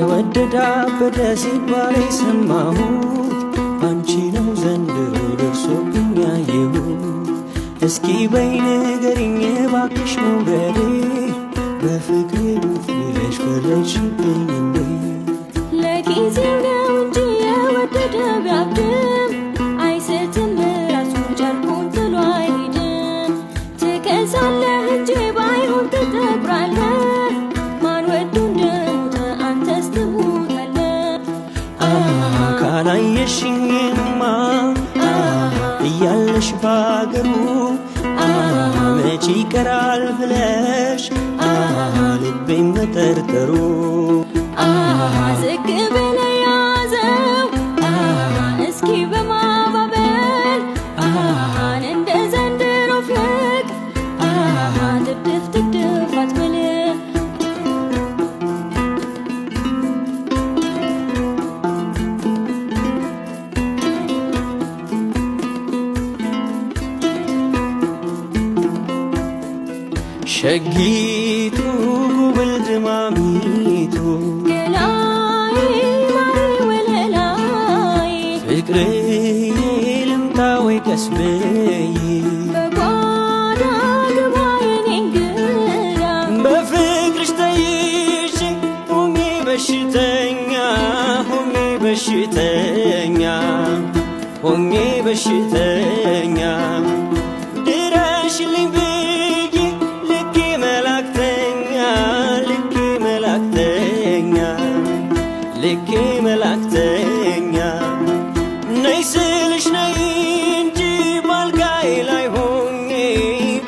የወደደ አበደ ሲባል የሰማሁት ባንቺ ነው ዘንድሮ ደርሶብኝ ያየሁት። እስኪ በይ ንገሪኝ እባክሽ መውደዴ፣ በፍቅሬ ብለሽ ፈረድሽብኝ እንዴ? ለጊዜው ነው እንጂ የወደደ ቢያብድም አይስትም፣ ራሱን ጨርቁን ጥሎ አይሄድም። ትከሳለህ እንጂ ባይሆን ትጠቁራለህ። ማን ወዶ እንደሞተ አንተስ ትሞታለህ። ካላየሽኝማ እያለሽ ባገሩ መች ይቀራል ብለሽ ልቤን መጠርጠሩ። ዝቅ ብለህ ያዘው እስኪ በማባበል፣ እንደ ዘንድሮ ፍቅር ጥድፍ ጥድፍ አትበል። ሸጊቱ ጉብል ድማሚቱ፣ ገላይ ማሪ ወለላይ፣ ፍቅርዬ ልምጣ ወይ ቀስ ብዬ፣ በጓዳ ግባ የኔ እንግዳ። በፍቅርሽ ተይዤ ሆኜ በሽተኛ፣ ሆኜ በሽተኛ፣ ሆኜ በሽተኛ፣ ድረሽልኝ ብዬ ልኬ መላክተኛ፣ ልኬ መላክተኛ፣ ልኬ መላክተኛ፣ ነይ ስልሽ ነይ እንጂ ባልጋዬ ላይ ሆኜ፣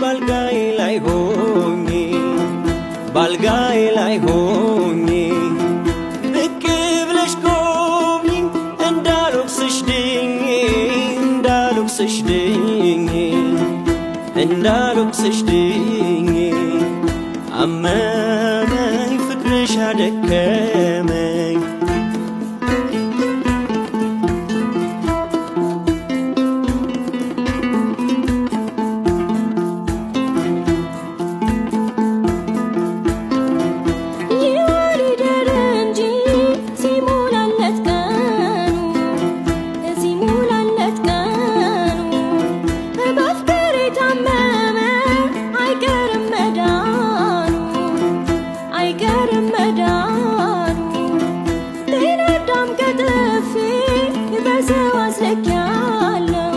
ባልጋዬ ላይ ሆኜ፣ ባልጋዬ ላይ ሆኜ፣ ብቅ ብለሽ ጎብኚኝ እንዳልወቅስሽ ድኜ፣ እንዳልወቅስሽ ድኜ፣ እንዳልወቅስሽ ድኜ፣ አመመኝ ፍቅርሽ አደከመኝ። ይዋል ይደር እንጂ ሲሞላለት ቀኑ፣ ሲሞላለት ቀኑ፣ በፍቅር የታመመ አይቀርም መዳኑ፣ አይቀርም መዳኑ። ጤና አዳም ቀጥፌ በሰው አስለኪያለሁ፣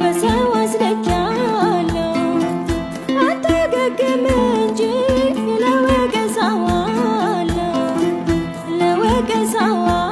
በሰው አስለኪያለሁ። አታገግም እንጂ ለወቀሳዋለሁ፣ ለወቀሳዋለሁ።